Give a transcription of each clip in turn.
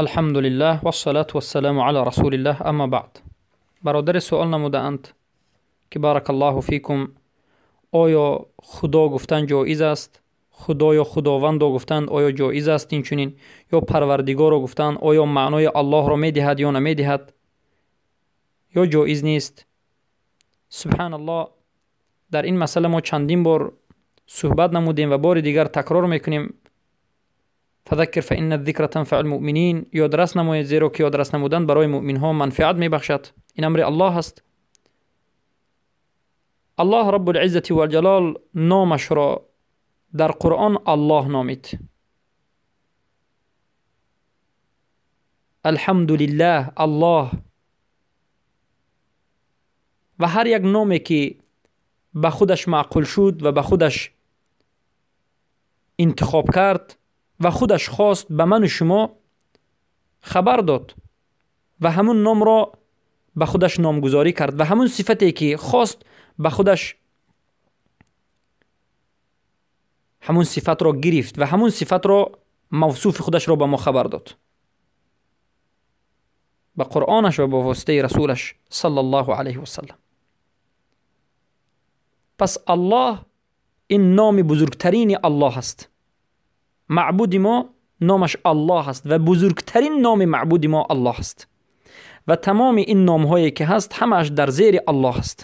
Алҳамдулиллаҳ вассалату вассаламу ала расулиллаҳ, амма баъд. Бародаре суол намудаанд, ки баракаллоҳу фикум, оё худо гуфтан ҷоиз аст? Худо ё худовандо гуфтан оё ҷоиз аст инчунин? Ё парвардигоро гуфтан оё маънои Аллоҳро медиҳад ё намедиҳад? Ё ҷоиз нест? Субҳаналлоҳ, дар ин масъала мо чандин бор суҳбат намудем ва бори дигар такрор мекунем. Фазаккир фа инна зикра танфаъул муъминин, ёдрас намоед, зеро ки ёдрас намудан барои муъминҳо манфиат мебахшад. Ин амри Аллоҳ аст. Аллоҳ раббул иззати валҷалол номашро дар Қуръон Аллоҳ номид. Алҳамдулиллаҳ, Аллоҳ. Ва ҳар як номе ки ба худаш маъқул шуд ва ба худаш интихоб кард ва худаш хост, ба ману шумо хабар дод ва ҳамун номро ба худаш номгузорӣ кард ва ҳамун сифате ки хост ба худаш ҳамун сифатро гирифт ва ҳамун сифатро мавсуфи худашро ба мо хабар дод ба Қуръонаш ва ба воситаи расулаш саллаллоҳу алайҳи васаллам. Пас Аллоҳ ин номи бузургтарини Аллоҳ аст. Маъбуди мо номаш Аллоҳ аст ва бузургтарин номи маъбуди мо Аллоҳ аст ва тамоми ин номҳое ки ҳаст ҳамааш дар зери Аллоҳ аст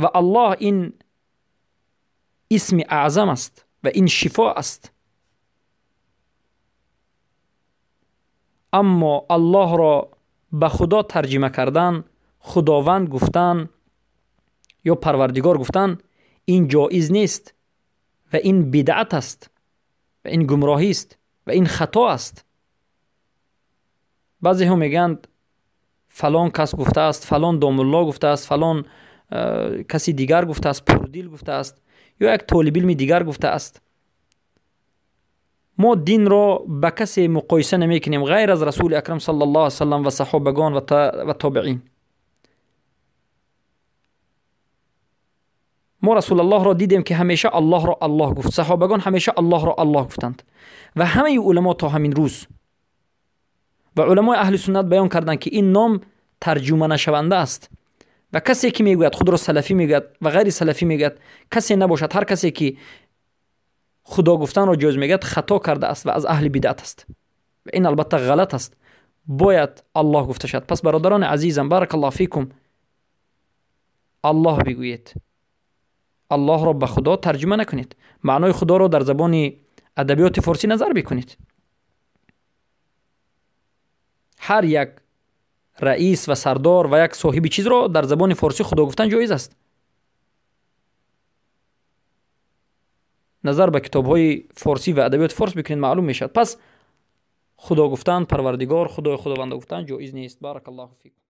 ва Аллоҳ ин исми аъзам аст ва ин шифо аст. Аммо Аллоҳро ба Худо тарҷима кардан, Худованд гуфтан ё Парвардигор гуфтан ин ҷоиз нест ва ин бидъат аст ва ин гумроҳист ва ин хато аст. Баъзеҳо мегӯянд фалон кас гуфтааст, фалон домулло гуфтааст, фалон каси дигар гуфтааст, пурдил гуфтааст ё як толибилми дигар гуфтааст. Мо динро ба касе муқоиса намекунем ғайр аз расули акрам саллаллоҳу алайҳи васаллам ва саҳобагон ва тобеин. Мо расулаллоҳро дидем ки ҳамеша Аллоҳро Аллоҳ гуфт, саҳобагон ҳамеша Аллоҳро Аллоҳ гуфтанд ва ҳамаи уламо то ҳамин рӯз ва уламои аҳли суннат баён карданд, ки ин ном тарҷума нашаванда аст ва касе ки мегӯяд худро салафӣ мегӯяд ва ғайри салафӣ мегӯяд, касе набошад, ҳар касе ки худо гуфтанро ҷоиз мегӯяд хато кардааст ва аз аҳли бидъат аст ва ин албатта ғалат аст. Бояд Аллоҳ гуфта шавад. Пас бародарони азизам, баракаллоҳу фикум, Аллоҳ бигӯед, Аллоҳро ба Худо тарҷума накунед, маънои Худоро дар забони адабиёти форсӣ назар бикунед. Ҳар як раис ва сардор ва як соҳиби чизро дар забони форсӣ Худо гуфтан ҷоиз аст. Назар ба китобҳои форсӣ ва адабиёти форс бикунед, маълум мешавад. Пас Худо гуфтан, Парвардигор, Худои Худованда гуфтан ҷоиз нест. Баракаллоҳу фикум.